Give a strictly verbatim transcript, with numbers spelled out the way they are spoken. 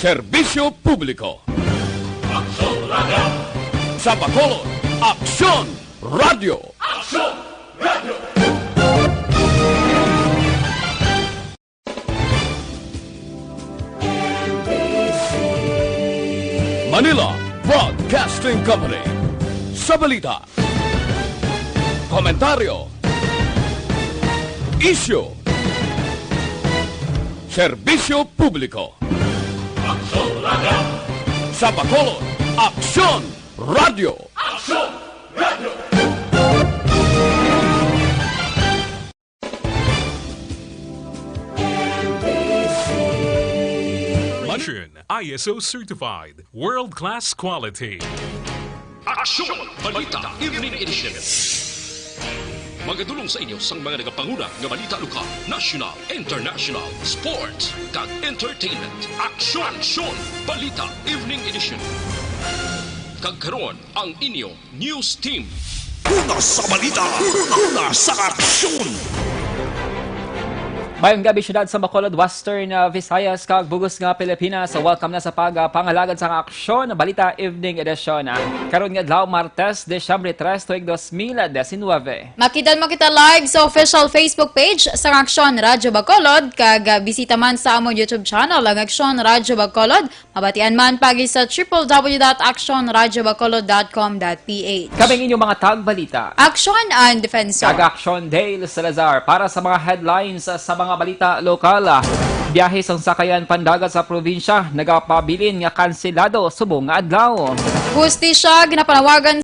Serbisyo Publiko. Aksyon Radio. Sa Bacolod, Aksyon Radio. Aksyon Radio. Manila Broadcasting Company. Sa balita, komentaryo, isyu, serbisyo publiko. Aksyon Radio. Sa Bacolod, Aksyon Radio. Aksyon Radio. Station, I S O certified, world-class quality. Aksyon Balita Evening Edition. Magadulong sa inyo sang mga nagapanguna nga balita lokal, national, international, sports, kag entertainment. Aksyon, Aksyon Balita Evening Edition. Kag karon, ang inyo news team. Una sa balita, una sa aksyon. Mayong gabi, siyudad sa Bacolod, Western, uh, Visayas, kag bug-os nga Pilipinas. Welcome na sa pag, uh, pangalagad sa Aksyon Balita Evening Edition, ah. Karon nga adlaw, Martes, Disyembre tres, tuig dos mil diecinueve. Makita mo kita live sa official Facebook page sa Aksyon Radyo Bacolod, kag, uh, bisita man sa amon YouTube channel, ang Aksyon Radyo Bacolod. Mabatian man pagi sa triple W dot action radyo bacolod dot com dot P H. Kaming inyong mga tagbalita. Action and Defensor. Kag Action Dale Salazar para sa mga headlines sa mga balita lokal. Biyahe sang sakayan pandagat sa probinsya nagapabilin nga kanselado subong nga adlaw. Hustisya ginapanawagan